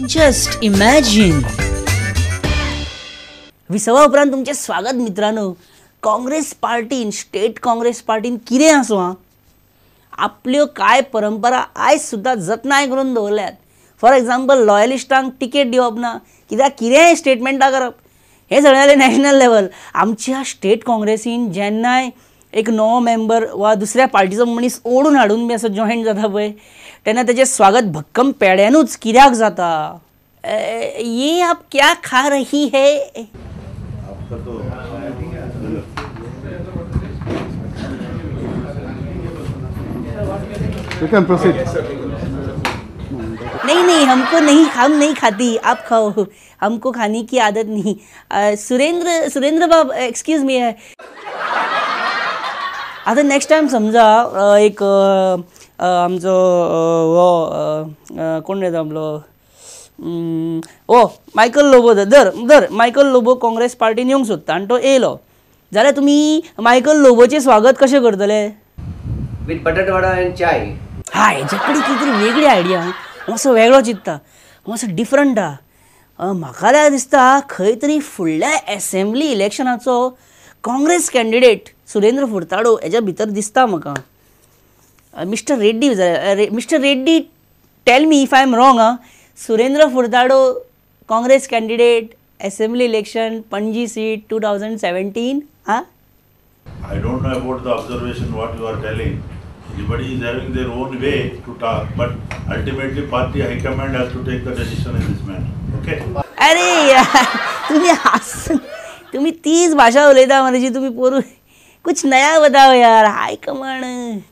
Just imagine. विसवा उपरांत तुमचें स्वागत मित्रांनो. काँग्रेस पार्टीन, स्टेट काँग्रेस पार्टीन कितें आसूं आं, आपल्यो कांय परंपरा आयज सुद्दां जतनाय करून दवरल्यात. फॉर एग्जाम्पल, लॉयलिस्टांक टिकेट दिवप ना, कित्याक कितेंय स्टेटमेंटां करप, हें सगळें जालें नॅशनल लेवल. आमच्या स्टेट काँग्रेसीन जेन्नाय एक नवो मेंबर वा दुसऱ्या पार्टीचो मनीस ओडून हाडून बी असो जॉयन जाता पळय, तेन्ना तेजें स्वागत भक्कम पेड्यानूच कित्याक जाता. ये आप क्या खा रही है? You can proceed. नहीं नहीं, हमको नहीं, हम नहीं खाती, आप खाओ, हमको खाने की आदत नहीं. सुरेंद्र सुरेंद्र बाब, एक्सक्यूज मी. आता नेक्स्ट टायम समजा एक आमचो हो कोण रे आपलो ओ मायकल लोबो, धर धर मायकल लोबो काँग्रेस पार्टीन येवंक सोदता आनी तो येयलो जाल्यार तुमी मायकल लोबोचें स्वागत कशें करतले? विथ बटाटवडा आनी चाय. हा, हेजे कडेन कितें तरी वेगळी आयडिया, मातसो वेगळो चिंत्ता, मातसो डिफरंट आहा. म्हाका जाल्यार दिसता खंय तरी फुडल्या एसेंब्ली इलेक्शनाचो काँग्रेस कॅन्डिडेट सुरेंद्र फुर्ताडो हेज्या भितर दिसता म्हाका. Mister Reddy, mister Reddy, tell me if I am wrong. Ah, Surendra Furtado Congress candidate assembly election Panaji seat 2017. Ah, I don't know about the observation what you are telling. Everybody is having their own way to talk, but ultimately party high command has to take the decision in this matter. Okay? अरे यार, तुम्ही हस, तुम्ही तीच भाषा उलयता मरे जी तुम्ही पोरू. कुछ नया बताओ यार. High command.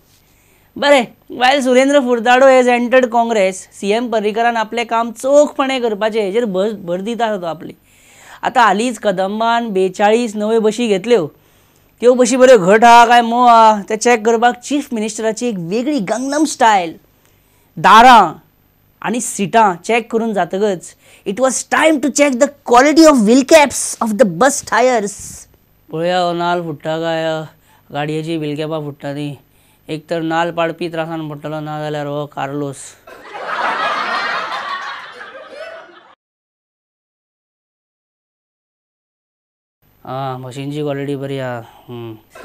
बरें, while Surendra Furtado has entered Congress, CM पर्रीकरान आपलें काम चोखपणे करपाचें हेजेर भर भर दिता तो आपली. आतां हालींच कदंबान 42 नव्यो बशी घेतल्यो. त्यो बशी बऱ्यो घट आहा काय मोव आहा तें चॅक करपाक चीफ मिनिस्टराची एक वेगळी गंगनम स्टायल, दारां आनी सिटां चॅक करून जातकच it was time to check the quality of wheel caps of the bus tyres. पळया हो नाल फुट्टा काय गाडयेची व्हील कॅपां फुट्टा ती. एक तर नाल पाडपी त्रासान पडटलो, ना जाल्यार हो कार्लोस. आं, मशीनची क्वॉलिटी बरी आहा.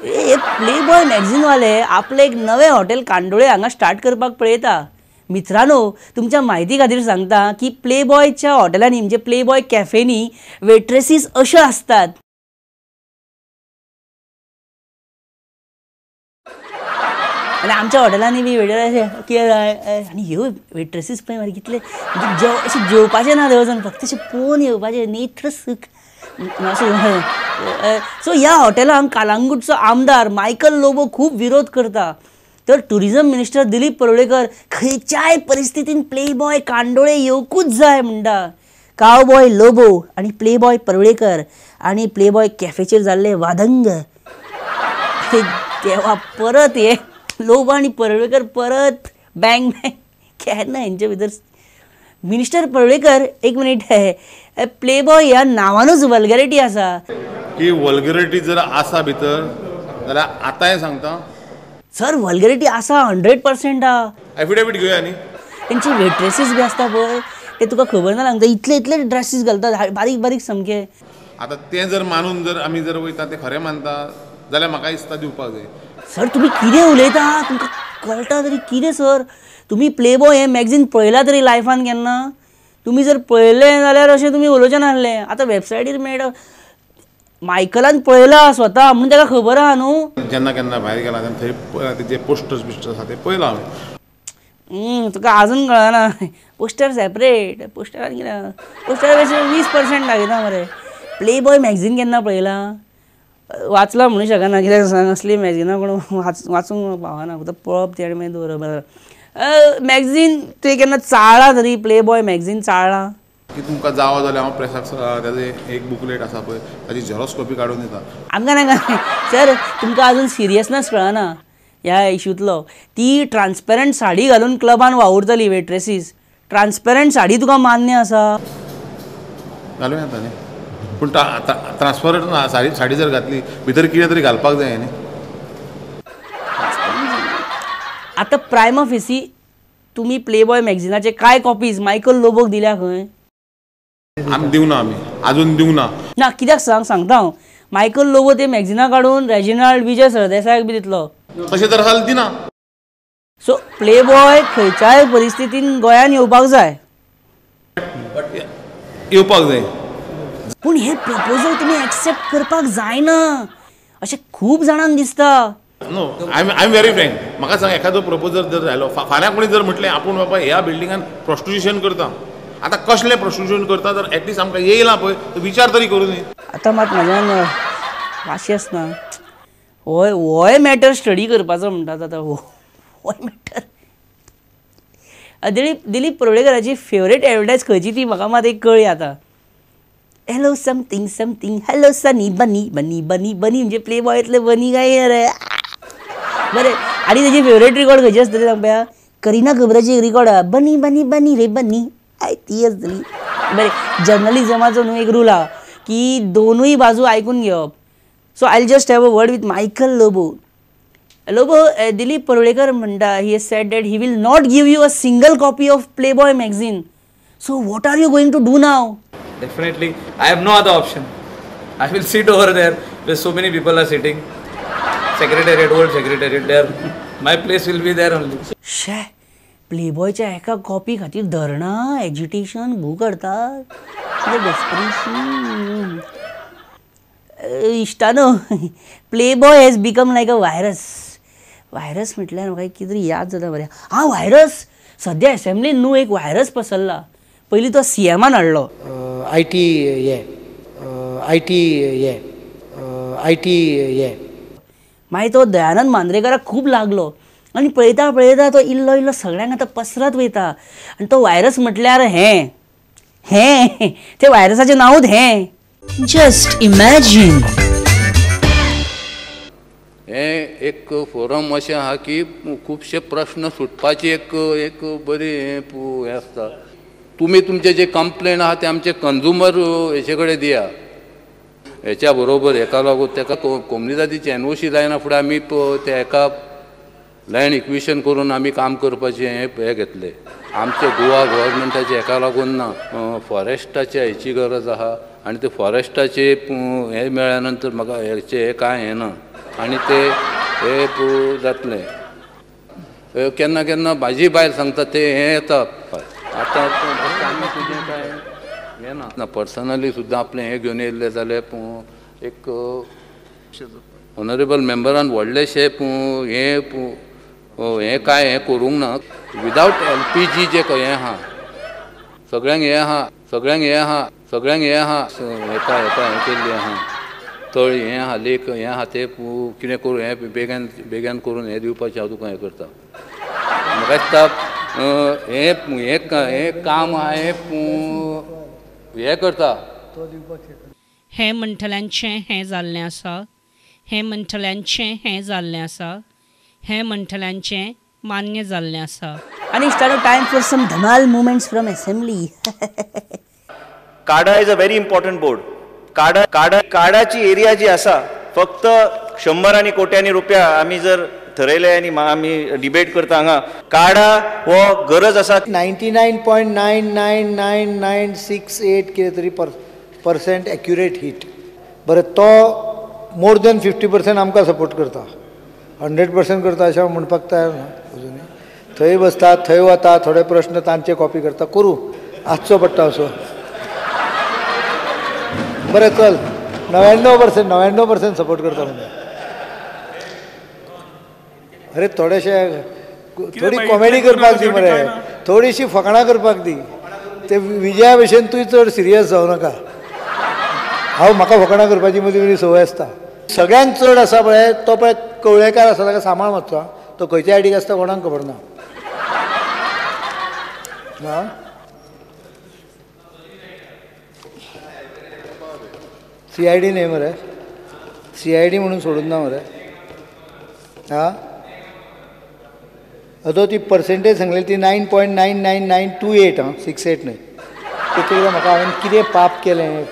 हे प्ले बॉय मॅगझीनवाले आपलें एक नवें हॉटेल कांदोळे हांगा स्टार्ट करपाक पळयता. मित्रांनो, तुमच्या म्हायती खातीर सांगता की प्ले बॉयच्या हॉटेलांनी, म्हणजे प्ले बॉय कॅफेनी वेट्रेसीस अश्यो आसतात. आनी आमच्या हॉटेलांनी बी वेटर कितें जाय, आनी ह्यो वेट्रेसीस पळय मरे कितले अशें जेवपाचें ना थंय वचून, फक्त अशें पळोवन येवपाचें, नेत्र सूख. सो ह्या हॉटेलांक कालांगूटचो आमदार मायकल लोबो खूब विरोध करता. तर टुरिझम मिनिस्टर दिलीप परुळेकर खंयच्याय परिस्थितीन प्ले बॉय कांदोळे येवकूच जाय म्हणटा. कावबॉय लोबो आनी प्ले बॉय परुळेकर आनी प्ले बॉय कॅफेचेर जाल्ले वादंग. तेव्हा परत हे लोबो आनी परुळेकर परत बँग बँग केन्ना हेंचे भितर. मिनिस्टर परुळेकर, एक मिनीट, प्ले बॉय ह्या नांवानूच वल्गॅरिटी आसा. की वल्गॅरिटी जर आसा भितर जाल्यार आतांय सांगता सर, वल्गॅरिटी आसा 100% आहा. एफिडेवीट घेवया न्ही. तेंची वेट्रेसीस बी आसता पळय, ते तुका खबर ना लागता, इतले इतले ड्रेसीस घालतात, बारीक बारीक सामके. आतां तें जर मानून जर आमी जर वयता तें खरें मानता जाल्यार म्हाका दिसता दिवपाक जाय. सर तुमी कितें उलयता तुमकां कळटा तरी कितें? सर तुमी प्ले बॉय हें मॅगझीन पळयलां तरी लायफान केन्ना? तुमी जर पळयलें जाल्यार अशें तुमी उलोवचें नासलें. आतां वेबसायटीर मेळटा, मायकलान पळयला स्वता म्हणून ताका खबर आहा न्हू. जेन्ना केन्ना भायर गेला तेन्ना थंय तेजे पोस्टर्स बिस्टर्स आसा ते पळयला हांवें. तुका आजून कळना. पोस्टर सेपरेट, पोस्टरान कितें, पोस्टरा कशें 20% दाखयता मरे. प्ले बॉय मॅगझीन केन्ना पळयलां? वाचलां म्हणूं शकना, कित्याक सांग असलीं मॅगझिनां कोण वाचूंक पावना, फक्त पळोवप तें आनी मागीर दवरप. मॅगझीन तुवें केन्ना चाळ्ळां तरी? प्ले बॉय मॅगझीन चाळ्ळां? की तुमकां जावो जाल्यार हांव प्रेसाक ताजें एक बुकलेट आसा पळय ताजी झेरोक्स कॉपी काडून दिता. आमकां नाका सर, तुमकां आजून सिरियसनेस कळना ह्या इशूंतलो. ती ट्रान्सपेरंट साडी घालून क्लबान वावुरतली वेट्रेसीस, ट्रान्सपेरंट साडी तुका मान्य आसा? घालूं येता न्ही, पूण ट्रान्सपरंट साडी साडी जर घातली भितर कितें तरी घालपाक जाय न्ही. आतां प्रायमा फेसी तुमी प्लेबॉय मॅगझिनाचे कांय कॉपीज मायकल लोबोक दिल्या खंय? आमी दिवना, आमी अजून दिवना ना. कित्याक सांग सांगता हांव. मायकल लोबो ते मॅगझिना काडून रेजिनाल्ड विजय सरदेसायाक बी दितलो. तशें तर आसा दिना. सो प्लेबॉय खंयच्याय परिस्थितीन गोंयान येवपाक जाय, येवपाक जाय. पूण हे प्रपोजल तुमी एक्सेप्ट करपाक जायना अशें खूब जाणांक दिसता. No, I am very frank. म्हाका सांग, एखादो प्रपोजल जर जालो फाल्यां कोणी जर म्हटलें आपूण बाबा ह्या बिल्डिंगान प्रोस्टिट्यूशन करता, आतां कसलें प्रोस्टिट्यूशन करता तर एटलिस्ट आमकां येयला पळय तो विचार तरी करूं न्ही. आतां मात म्हाज्यान वाशेंच ना. होय होय मॅटर स्टडी करपाचो म्हणटात आतां. होय मॅटर. दिलीप परुळेकराची फेवरेट एडवर्टायज खंयची ती म्हाका मात एक कळ्ळी आतां. Hello something something hello Sunny bunny bunny bunny bunny म्हणजे प्लेबॉयतले बनी काय रे. बरें, आनी तेजी फेवरेट रिकॉर्ड खंयची आसतली सांग पळया? करिना कपुराची एक रिकॉर्ड आहा, बनी बनी बनी रे बनी, I ती आसतली. बरें, जर्नलिजमाचो न्हू एक रूल आहा की दोनूय बाजू आयकून घेवप. So I just have a word with Michael Lobo. Lobo, Dilip Parulekar म्हणटा, he has said that he will not give you a single copy of Playboy magazine. So what are you going to do now? Definitely, I have no other option. I will sit over there where so many people are sitting. Secretariat, old secretariat there. My place will be there only. शे, प्लेबॉयच्या एका copy खातीर धरणां, agitation भू करतात. Desperation. इश्टानो, Playboy has become like a virus. Virus म्हटल्यार म्हाका कितें तरी याद जाता बरें. हां, व्हायरस. सद्या एसेंब्लीन न्हू एक व्हायरस पसरला. पयलीं तो सीएमान हाडलो. I T हे, I T हे, I T हे. मागीर तो दयानंद मांद्रेकराक खूब लागलो आनी पळयता पळयता तो इल्लो इल्लो सगळ्यांक आतां पसरत वयता. आनी तो व्हायरस म्हटल्यार हें हें ते व्हायरसाचें नांवूच हें. Just imagine. हें एक फोरम अशें आहा की खुबशे प्रश्न सुटपाची एक एक बरी हें आसता. तुमी तुमचे जे कंप्लेन आहा ते आमचे कंज्युमर हेचे कडेन दिया. हेच्या बरोबर हेका लागून तेका कोमुनिदादीची एनओसी जायना फुडें आमी ते हेका लँड इक्विशन करून आमी काम करपाचें हें घेतलें. आमचे गोवा गव्हर्मेंटाचे हेका लागून ना, फॉरेस्टाचे हेची गरज आहा आनी ते फॉरेस्टाचे हें मेळ्ळ्या नंतर म्हाका हेचे हें कांय हें ना आनी ते हें जातलें. केन्ना केन्ना भाजी बायल सांगता ते हें येता. आतां आमी तुजें कांय हें ना, पर्सनली सुद्दां आपलें हें घेवन येयल्लें जाल्यार एक ऑनरेबल मेंबरान व्हडलेशें हें हें कांय हें करूंक ना. विदावट एल पी जी जें हें आहा सगळ्यांक हें आहा, सगळ्यांक हें आहा, सगळ्यांक हें आहा, हेका हेका हें केल्लें आहा, तळी हें आहा, लेक हें आहा, तें कितें करून हें बेगान बेगान करून हें दिवपाचें हांव तुका हें करता. म्हाका दिसता हें हें काम आहा हें हें करता. हें म्हणटल्यांचें हें जाल्लें आसा, हें म्हणटल्यांचें हें जाल्लें आसा, हें म्हणटल्यांचें मान्य जाल्लें आसा. आनी इश्टानो, time for some Dhamaal moments from assembly. CADA is a very important board. CADA CADA काडाची area जी आसा फक्त शंबरांनी कोट्यांनी रुपया आमी जर थरयले आनी आमी डिबेट करता हांगा, काडा हो गरज आसा. 99.999968 कितें तरी पर्सेंट एक्युरेट हीट. बरें, तो मोर देन 50% आमकां सपोर्ट करता, 100% करता अशें हांव म्हणपाक तयार ना अजुनूय. थंय बसता, थंय वता, थोडे प्रश्न तांचे कॉपी करता, करूं आसचो पडटा असो. बरें चल, 99% 99% सपोर्ट करता म्हणजे. अरे थोडेशे थोडी कॉमेडी करपाक दी मरे, थोडीशी फकाणां करपाक दी. ते विजया भशेन तूं चड सिरियस जावं नाका. हांव म्हाका फकाणां करपाची मदीं मदीं संवय आसता. सगळ्यांत चड आसा पळय तो पळय कवळेकार आसा, ताका सांबाळ मातसो, तो खंयच्या आयडीक आसता कोणाक खबर ना. CID न्हय मरे, CID म्हणून सोडून ना मरे. आं, अदो ती पर्सेंटेज सांगलेली ती 9.99928 आं, 68 न्हय. एक एकदां म्हाका हांवें कितें पाप केलें,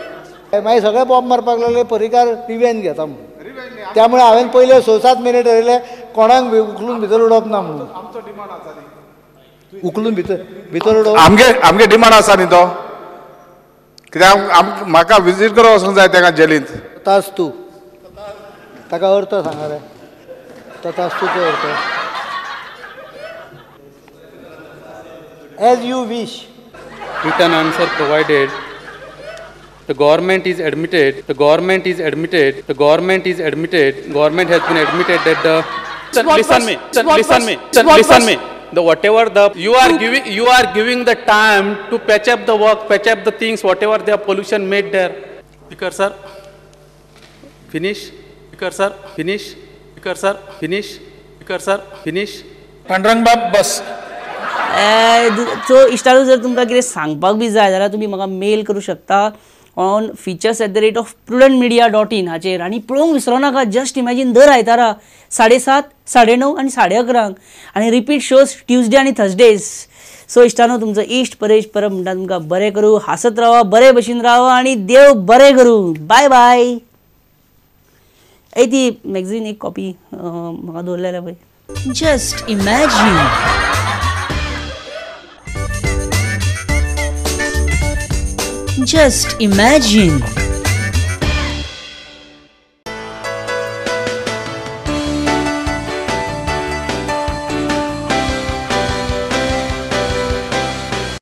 मागीर सगळे बॉम्ब मारपाक लागले, परिकार रिवेंज घेता म्हणून. त्यामुळे हांवें पयले 6-7 म्हयने ठरयले कोणाक उखलून भितर उडोवप ना म्हणून. उखलून भितर भितर उडोवप. आमगे आमगे डिमांड आसा न्ही तो, कित्याक म्हाका विजीट करपाक वचूंक जाय तेका जेलींत. तास तूं ताका अर्थ सांगा रे, तथास्तुचो अर्थ as you wish. Written answer provided. The government is admitted. The government is admitted. The government is admitted. Government has been admitted that the listen me. Listen me. Listen me. The whatever the you are giving, you are giving the time to patch up the work, patch up the things, whatever the pollution made there. Speaker sir, finish. Speaker sir, finish. Speaker sir, finish. Speaker sir, finish. Pandurang बाब बस. So इश्टानू जर तुमकां कितें सांगपाक बी जाय जाल्यार तुमी म्हाका mail करूं शकता on features@prudentmedia.in हाचेर. आनी पळोवंक विसरो नाका जस्ट इमॅजीन दर आयतारा 7:30, 9:30 आनी 11:30 आनी रिपीट शोज ट्युजडे आनी थर्सडेज. सो इश्टानो तुमचो इश्ट परेश परब म्हणटा तुमकां बरें करूं, हांसत रावा, बरे भशेन रावा आनी देव बरें करूं. बाय बाय. ए ती मॅगझीन एक कॉपी म्हाका दवरलें जाल्यार पळय. Just imagine. Just imagine.